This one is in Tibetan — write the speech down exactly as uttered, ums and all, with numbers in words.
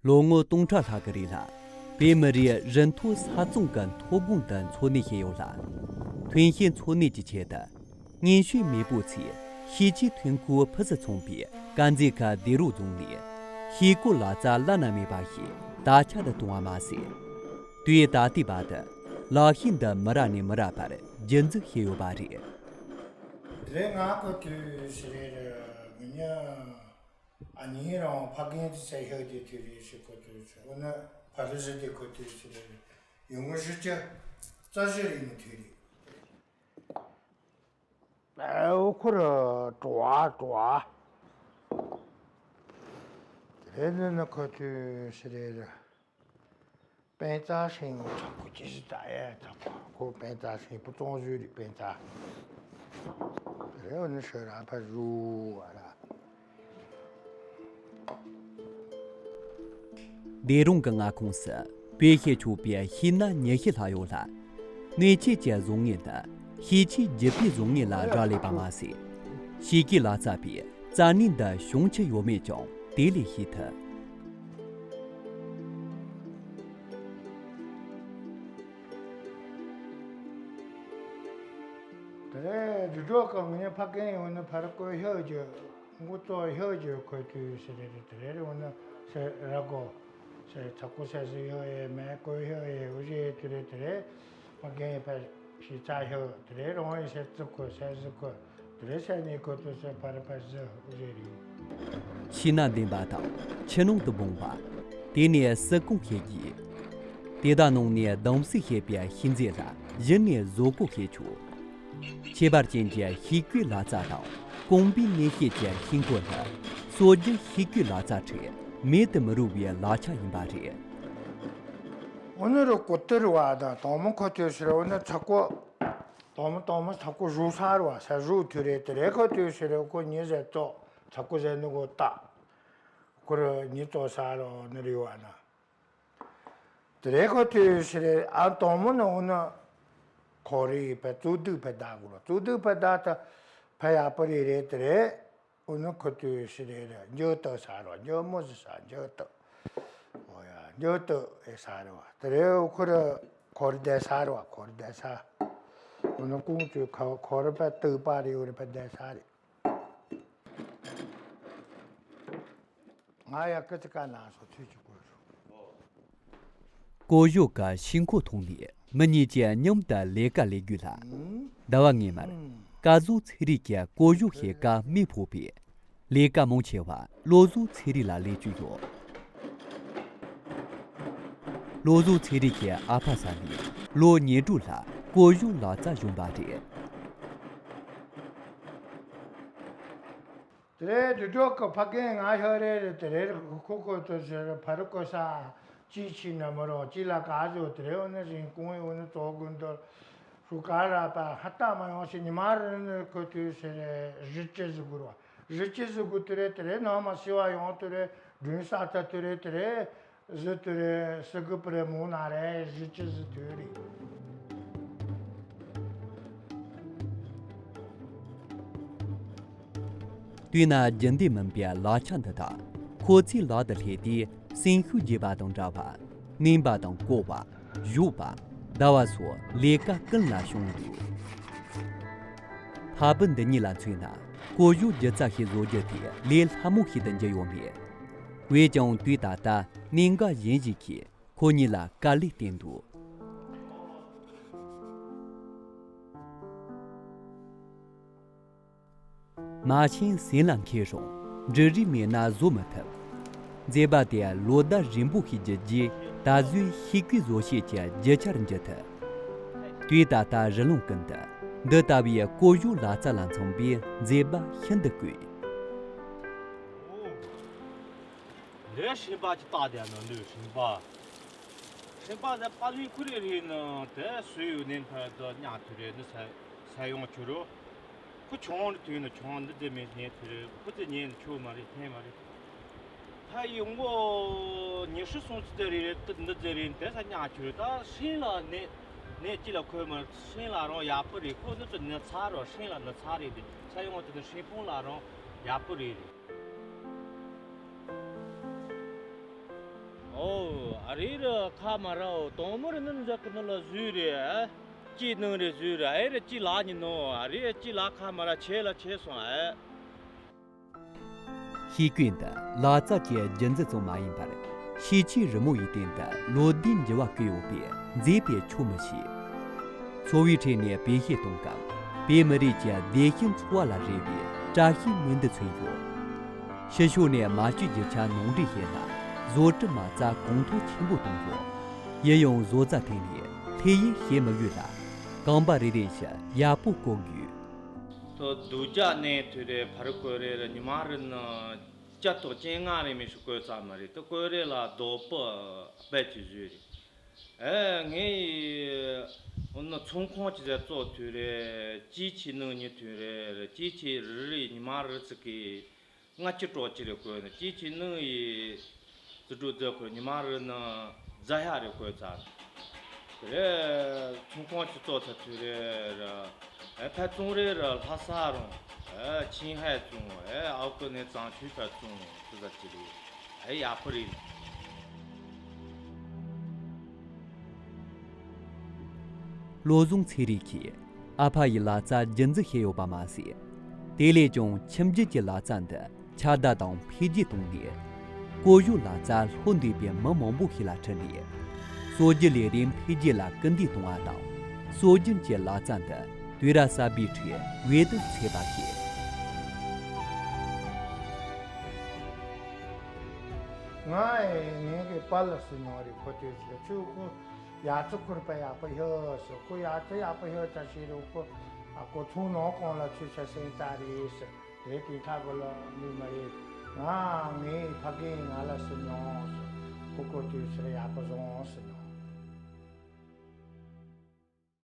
ལོ་ངོ་སྟོང་ཕྲག་ལྷག་གི་རིང་ལ། བོད་མི་རིགས་རི་མཐོ་ས་གཙང་གི་མཐོ་སྒང་དུ་འཚོ་གནས་བྱས་ཡོད་ལ། ཐོན་སྐྱེད་འཚོ་གནས་ཀྱི་ཆེད་དུ། ངན་སྤྱོད་མེས་པོ་ཚོས་ཤེས་བྱའི་ཐོན་ཁུངས་ཕུན་སུམ་ཚོགས་པའི་དཀར་མཛེས་ཁུལ་སྡེ་རོགས་རྫོང་ནས། ཤེལ་སྒོ་ལག་རྩལ་བླ་ན་མེད་པ་ཞིག་དར་ཁྱབ་ཏུ་བཏང་བ་མ་ཟད། དུས་ད་ལྟའི་བར་དུ་ལག་ཤེས་འདི་མི་རབས་ནས་མི་རབས་བར་རྒྱུན་འཛིན་བྱས་ཡོད་པ་རེད། དེ་ང་གོ་དུས་ཟེར་རེད། མི་ཉག་ཨ་ནི་རང་ཕ་རྒན་དེ་ཚེ་ཤོག་དེ་དུས་རེད་ཞེས་གོ་དུས་ཚེ་འོ་ན་ཕ་རི་ཟི་དེ་གོ་དུས་ཚེ་རེད། ཡོང་གི་ཞུ་ཅི་རྩ་ཞུ་རེད་ནི་དུས་རེད། ཨོ་ཁོ་ར་བྲོ་བ་བྲོ་བ། དེ་རེད་ནི་ནི་གོ་དུས་ཚེ་རེད། པན་ཙ་ཤིང་ཚ་ཁུ་ཅི་ཞིག་ད་ཡ་ཚ་ཁུ་པན་ཙ་ཤིང་བུ་ཙོང་ཟུ་རི་པན་ཙ་རེ་འོ་ནི་ཤོད་ར་ཕ་ཞུ་བ་ར། སྡེ་རོང་གི་མངའ་ཁོངས་སུ་བོད་ཤར་ཕྱོགས་པའི་ཤིང་སྣ་ཉི་ཤུ་ལྷག་ཡོད་ལ། སྣོད་ཆས་ཀྱི་བཟོ་ངན་ནི་ཤེས་བྱའི་རྒྱུ་སྤུས་བཟོ་ངན་ལ་རག་ལས་པ་མ་ཟད། ཤེལ་སྒོའི་ལག་རྩལ་པའི་རྩལ་ནུས་འདི་བྱུང་ཆུབ་ཡོད་མེད་ཀྱང་དེ་ལས་ཤེས་ཐུབ། དེ་རེད་འདི་འགྲོ་གང་ངས་ཕ་རྒན་ཡོང་ནི་ཕར་བསྐོས་ཤོག་རྒྱུ། མགོ་ཙོག་ཤོག་རྒྱུ་ཁོ་དུས་ཟེར་རེད། དེ་རེད་འོ་ན་ཟེར་ར་གོ་ཟེར་ཚ་ཁུ་ཟེར་ཟེར་ཡོད་ཨེ་མེད་བསྐོས་ཤོག་ཨེ་འུ་ཟེར་དེ་རེད་དེ་རེད། ཕ་རྒན་ཕ་ཞིག་ཚ་ཤོག་དེ་རེད་རོང་ཨེ་ཟེར་ཙི་ཁོ་ཟེར་ཟི་ཁོ་དེ་རེད་ཟེར་ནི་ཁོ་དུས་ཟེར་ཕར་ཕ་ཟི་འུ་ཟེར་རེད། ཤིང་སྣ་འདེམས་པ་དང་ཆུ་ནང་དུ་སྦངས་པ། དེ་ནས་སིལ་གོང་བྱེད་རྒྱུ། དེ་དག་ནང་ནས་སྡོམ་བསྲེས་བྱས་པའི་ཤིང་རྫས་ལ་གཞི་ནས་བཟོ་བཀོད་བྱེད་ཆོག་ཁྱད་པར་ཅན་གྱི་ཤེལ་སྒོའི་ལག་རྩལ་དང་གོང་བུའི་གནས་བཤད་ཀྱི་ཤིང་བརྐོས་ལ་སྲོལ་རྒྱུན་ཤེལ་སྒོའི་ལག་རྩལ་ཁྲོད་མེད་དུ་མི་རུང་བའི་ལག་ཆ་ཡིན་པ་རེད། འོ་ན་རུ་གོ་ཏི་རུ་བ་དང་དང་མོ་ཁོ་ཐོས་ཟེར་འོ་ན་ཚ་ཁོ། དང་མོ་དང་མོ་ཚ་ཁོ་བཟོ་ས་རུ་བ་ས་བཟོ་ཐུ་རེད་དེ་རེད་ཁོ་ཐོས་ཟེར་ཁོ་ཉི་ཟེར་ཙོག་ཚ་ཁོ་ཟེར་ནི་གོ་ཏ། ཁོ་རུ་ཉི་ཙོག་ས་རུ་ནི་རི་བ་ན། དེ་རེད་ཁོ་ཐོས་ཟེར་ཨ་དང་མོ་ནི་འོ་ན། ཁོ་རེ་ཕ་གཙོ་དུག་ཕ་ད་གོ་ར་གཙོ་དུག་ཕ་ད་ད་ཕ་ཡག་པོ་རེད་རེད་དེ་རེད། འོ་ན་ཁོ་ཐོས་ཟེར་རེད་འཇོ་ཏོ་ས་རོ་འཇོ་མོ་ཟི་ས་འཇོ་ཏོ། འོ་ཡ་འཇོ་ཏོ་ཨེ་ས་རོ་དེ་རེད་ཁོ་ར་ཁོ་ར་དེ་ས་རོ་ཁོ་ར་དེ་ས། འོ་ན་ཀུང་ཚོས་ཁོ་ཁོ་ར་ཕ་དུག་པ་རེད་འོ་ར་ཕ་དེ་ས་རེད། ང་ཡ་ཀི་ཙི་ཀ་ན་སོ་ཚུལ་གྱི་གོས་རུ། ཀོ་གཞོགས་ཀ་ཤིང་ཁོ་ཐོང་ལས་མི་གཉིས་ཀྱིས་མཉམ་དུ་ལས་ཀ་ལས་རྒྱུ་ལ། ཟླ་བ་སྔོན་མར་ཀ་བཟོ་ཚེ་རིང་གིས་ཀོ་གཞོགས་ཤིག་ཀ་མི་ཕོག་པས་ལས་ཀ་མང་ཆེ་བ་བློ་བཟོ་ཚེ་རིང་ལ་ལས་ཀྱི་ཡོད། བློ་བཟོ་ཚེ་རིང་གི་ཨ་ཕ་ས་ནས་ལོ་ཉེར་དྲུག་ལ་ཀོ་གཞོགས་ལག་རྩལ་སྦྱོང་བ་རེད། དེ་རེད་དུ་འགྲོ་གི་ཕ་རྒན་ང་ཤོ་རེ་རེ་དེ་རེད་ཁོ་ཁོ་ཚོ་ཟེར་ཕ་རུ་ཀོ་ས་ཅི་ཕྱིན་ན་མི་རུང་ཅི་ལ་ག་ཟོ་དེ་རེད་འོ་ན་རིན་གོང་འོ་ན་ཙོག་དགོན་དུ་ཧྲུ་ག་ར་པ་ཧ་ཏ་མ་ཡོང་ཞིག་ཉི་མ་རེ་ནི་ཁོ་དུས་ཟེར་རེ་རི་ཅི་ཟི་གུ་ར་རི་ཅི་ཟི་གུ་དེ་རེད་དེ་རེད་ནང་མ་སི་བ་ཡོང་དེ་རེད་སྒྲུང་ས་ཐ་དེ་རེད་དེ་རེད། ཟི་ཐུ་རེ་སི་གུ་པུ་རེ་མོ་ན་རེ་ཟི་ཅི་ཟི་ཐུ་རེ། དུས་ན་རྒྱུན་ལྡན་མིན་པའི་ལག་ཆ་འདི་དག་ཁོ་ཚོའི་ལག་ཏུ་སླེབས་དུས་སེམས་ཤུགས་རྒྱས་པ་དང་འདྲ་བར་མནན་པ་དང་བཀོག་པ། གཞོག་པ། བརྡར་བ་སོགས་ལས་ཀ་ཀུན་ལ་ཤོང་འདུག་ཕ་བུ་འདི་གཉིས་ལ་མཚོན་ན་ཀོ་གཞོགས་སྒྱུ་རྩལ་ཞིག་བཟོ་རྒྱུ་དེ་ལས་སླ་མོ་ཞིག་ཏུ་འགྱུར་ཡོད་མེད། འོན་ཀྱང་དུས་ད་ལྟ་གནད་འགག་གཞན་ཞིག་གིས་ཁོ་གཉིས་ལ་དཀའ་ལས་བསྟན་འདུག་མ་ཤེས་སེམས་ལ་འཁེལ་རུང་འབྲུ་རིགས་མེད་ན་བཟོ་མི་ཐུབ། མཛེས་པ་དེ་ལོ་ཟླ་རིང་པོ་ཞིག་བརྒྱུད་རྗེས་ད་གཟོད་ཤེལ་སྒོའི་བཟོ་བྱེད་ཀྱི་རྒྱུ་ཆར་འགྱུར་ཐུབ། དུས་ད་ལྟ་རི་ལུང་ཀུན་ཏུ་འདི་ལྟ་བུའི་ཀོ་གཞོགས་ལག་རྩལ་ལ་མཚུངས་པའི་མཛེས་པ་ཤིན་ཏུ་དཀོན། འདི་ཤིང་པ་ཅིག་བཏགས་དེ་ནང་འདུག་ཤིང་པ། ཤིང་པ་དེ་པ་ལུའི་ཁུ་རེ་རེ་ནང་དེ་སུས་ཡོད་ནས་ཕར་དུ་ཉག་ཐུ་རེ་ནི་ས་ས་ཡོང་ཆུ་རུ། ཁུ་ཆུང་རུ་དུས་ནི་ཆུང་འདི་དེ་མི་ཉན་ཐུ་རེ་ཁུ་དེ་ཉན་ནི་ཆུ་མ་རེད་ཐན་མ་རེད། ད་ཡི་མགོ་ཉི་ཤུ་སོང་ཚུལ་དེ་རེ་རེ་འདི་དེ་རེ་དེ་ས་ཉག་ཆུ་རུ་ད་ཤིང་ལ་ནས་ནས་ཅི་ལ་ཁོས་མ་ཤིང་ལ་རང་ཡག་པོ་རེད་ཁོ་ནི་ཚོ་ནི་ཚ་རོ་ཤིང་ལ་ནི་ཚ་རེད་དེ་ས་ཡོང་དེ་ནི་ཤིང་ཕུང་ལ་རང་ཡག་པོ་རེད་རེད། ཨོ། ཨ་རི་ར་ཁ་མ་རའོ། དོང་མོ་ར་ནུ་འཇག་གི་ནུ་ལ་ཟུ་རེ། ཨ། ཅི་ནང་རེ་ཟུ་རེ། ཨེ་ར་ཅི་ལ་ཉི་ནོ། ཨ་རི་ཅི་ལ་ཁ་མ་ར་ཆེ་ལ་ཆེ་སོང་ཨེ། ཤེས་ཀུན་དུ་ལག་རྩལ་གྱི་རྒྱུ་འཛིན་ཙམ་མ་ཡིན་པར། ཤེས་བྱའི་རི་མོ་ཡི་སྟེང་དུ་ལོ་ཟླའི་འགྱུར་བ་བཀོད་ཡོད་པས་མཛེས་པས་ཆོག་མི་ཤེས། འཚོ་བའི་ཁྲོད་ནས་བེད་སྤྱོད་གཏོང་སྐབས། བོད་མི་རིགས་ཀྱི་བདེ་སྐྱིད་འཚོ་བ་ལ་རེ་བའི་བཀྲ་ཤིས་སྨོན་འདུན་མཚོན་ཡོད། ཕྱི་ཕྱོགས་ནས་མ་བཅོས་རྒྱུ་ཆ་ནང་འདྲེན་བྱས་ན། བཟོ་གྲྭ་མ་རྩ་གོང་མཐོར་ཆེན་པོ་གཏོང་ཡོད། ཡིན་ཡང་བཟོ་རྩལ་ཐད་ནས་ལྷོད་གཡེང་བྱེད་མི་དགོས་ལ། རྐང་པ་རེ་རེ་བཞིན་ཡག་པོ་བཀོལ་དགོས། ད་སྡུག་ཅག་གནས་དུས་རེ་ཕར་བཀོལ་རེ་ར་ཉི་མ་རེ་ནི་སྐྱ་ཐོག་སྤྱན་སྔ་རེ་མི་ཞིག་བཀོལ་ཚར་མ་རེད། ད་བཀོལ་རེ་ལ་རྡོག་པ་རྦད་ཀྱི་བཟོས་རེད། ཨེ་ངས་ཡི་འོ་ན་ཚོང་ཁང་ཅིག་ཟེར་བཙོག་དུས་རེ་ཅིའི་ཆི་ནང་ཉི་དུས་རེ་ར་ཅིའི་ཆི་རི་རི་ཉི་མ་རི་ཚི་གི་ལྔ་བཅུ་གྲོགས་ཅི་རེ་བཀོལ་ནས་ཅིའི་ཆི་ནང་ཡི་རྩི་དྲུག་རྫི་ཁོ་ཉི་མ་རི་ནི་རྫ་ཡག་རེ་བཀོལ་ཚར། དེ་རེ་ཚོང་ཁང་ཅིག་བཙོག་ཚར་དུས་རེ་ར་ཨེ་ཕར་བཙོང་རེ་ར་ལྷ་ས་རུང་ཨེ་ཆིང་ཧའེ་བཙོང་ཨེ་ཨའོ་ཀི་ནས་བཙོང་ཆུ་ཕར་བཙོང་དེ་ཟ་ཅི་རེ་ཨེ་ཡག་པོ་རེད། བློ་བཟང་ཚེ་རིང་གིས་ཨ་ཕ་ཡི་ལག་རྩལ་རྒྱུན་འཛིན་བྱས་ཡོད་པ་མ་ཟད། དེ་ལས་ཀྱང་ཁྱིམ་རྒྱུད་ཀྱི་ལག་རྩལ་འདི་ཁྱབ་གདལ་དང་འཕེལ་རྒྱས་བཏང་ནས། ཀོ་ཡུ་ལག་རྩལ་ལྷོ་འདོད་པའི་མི་མང་པོ་ཞིག་ལ་ཁྲིད་ནས། སྲོལ་རྒྱུན་ལས་རིགས་འཕེལ་རྒྱས་ལ་སྐུལ་འདེད་གཏོང་བ་དང་། སྲོལ་རྒྱུན་གྱི་ལག་རྩལ་འདི་དུས་རབས་གསར་པའི་ཁྲོད་འོས་བསྡུ་བྱས་པ་རེད། ང་ཨེ་ངེད་ཀྱི་པཱ་ལགས་སུ་མྱོང་རེད། ཁོ་དུས་ཚོད་ཆུ་ཁོ་ཡག་ཙི་ཁུར་པ་ཡག་པོ་ཤོ་ཟེར། ཁོ་ཡག་ཙི་ཡག་པོ་ཤོ་ཙ་ཤི་རུ་ཁོ་ཨ་ཁོ་ཚོང་ནང་གང་ལ་ཆུ་ཆ་སེང་ཙ་རེད་ཟེར། དེ་དེ་ཁ་གོ་ལ་མི་མ་རེད། ང་ངའི་ཕ་རྒན་ང་ལ་སུ་མྱོང་ཟེར། ཁོ་ཁོ་དུས་ཚོད་ཡག་པོ་བཟང་ཟེར།